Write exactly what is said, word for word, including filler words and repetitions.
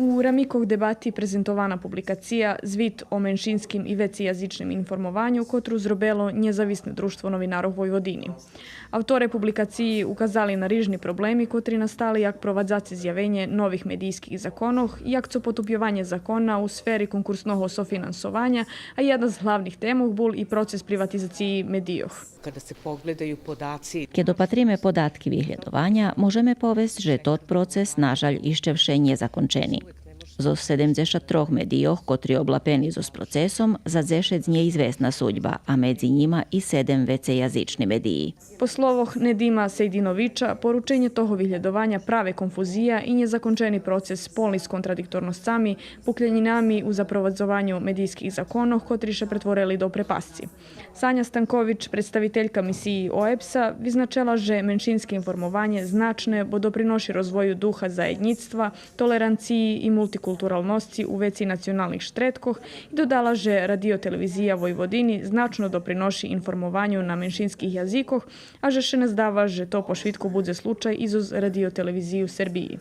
У рамикох дебати презентована публикация Звит о меншинским и вецеязичним информованю, котру зробело Нєзависне дружтво новинарох Войводини. Авторе публикациї указали на рижни проблеми котри настали як провадзаци зявенє нових медийских законох, як цо потупйованє закона у сфери конкурсного софинансованя, а єдна з главних темох бул и процес приватизациї медийох. Kada se pogledaju podaci, Кед опатриме податки виглєдованя, можеме повесц же тот процес, нажаль, ище вше нє закончени. Зоз седемдзешат трох медийох котри облапени зоз процесом, за дзешец нєизвесна судьба, а медзи нїма и седем вецеязични медиї. По словох Недима Сейдиновича, порученє того виглєдованя праве конфузия и нєзакончени процес полни з контрадикторносцами, пуклянїнами у запровадзованю медийских законох котри ше претворели до препасци. Саня Станкович, представителька мисиї ОЕБС-а, визначела же меншинске информованє значне, бо доприноши розвою духа заєднїцтва, толеранциї и мултикултуралносци у веци националних штредкох и додала же Радио-телевизия Войводини значно доприноши информованю на меншинских язикох, а же ше наздава же то пошвидку будзе случай и зоз Радио-телевизию Сербиї.